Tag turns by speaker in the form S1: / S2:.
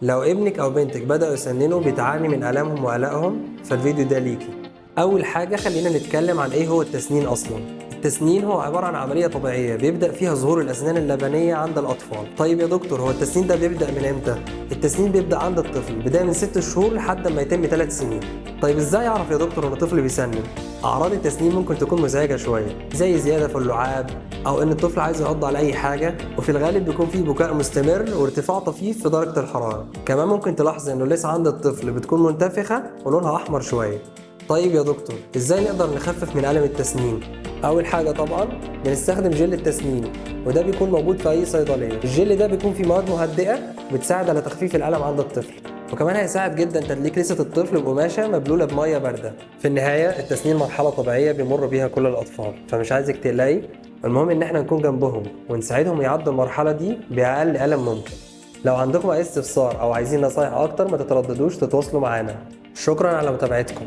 S1: لو ابنك أو بنتك بدأوا يسننوا بتعاني من آلامهم وقلقهم، فالفيديو ده ليكي. أول حاجة خلينا نتكلم عن إيه هو التسنين أصلا. التسنين هو عبارة عن عملية طبيعية بيبدأ فيها ظهور الأسنان اللبنية عند الأطفال. طيب يا دكتور، هو التسنين ده بيبدأ من إمتى؟ التسنين بيبدأ عند الطفل بداية من 6 شهور لحد ما يتم 3 سنين. طيب إزاي أعرف يا دكتور إن الطفل بيسنن؟ أعراض التسنين ممكن تكون مزعجة شوية، زي زيادة في اللعاب أو إن الطفل عايز يعض على أي حاجة، وفي الغالب بيكون فيه بكاء مستمر وارتفاع طفيف في درجة الحرارة. كمان ممكن تلاحظ إنه اللثة عند الطفل بتكون منتفخة ولونها أحمر شوية. طيب يا دكتور، إزاي نقدر نخفف من ألم التسنين؟ أول حاجة طبعا بنستخدم جل التسنين، وده بيكون موجود في أي صيدلية. الجل ده بيكون فيه مواد مهدئة بتساعد على تخفيف الألم عند الطفل، وكمان هيساعد جدا تدليك لثة الطفل بقماشة مبلولة بمية باردة. في النهاية التسنين مرحلة طبيعية بيمر بيها كل الأطفال، فمش عايزك تقلقي. المهم إن احنا نكون جنبهم ونساعدهم يعدوا المرحلة دي بأقل ألم ممكن. لو عندكم أي استفسار أو عايزين نصايح أكتر ما تترددوش تتواصلوا معانا. شكرا على متابعتكم.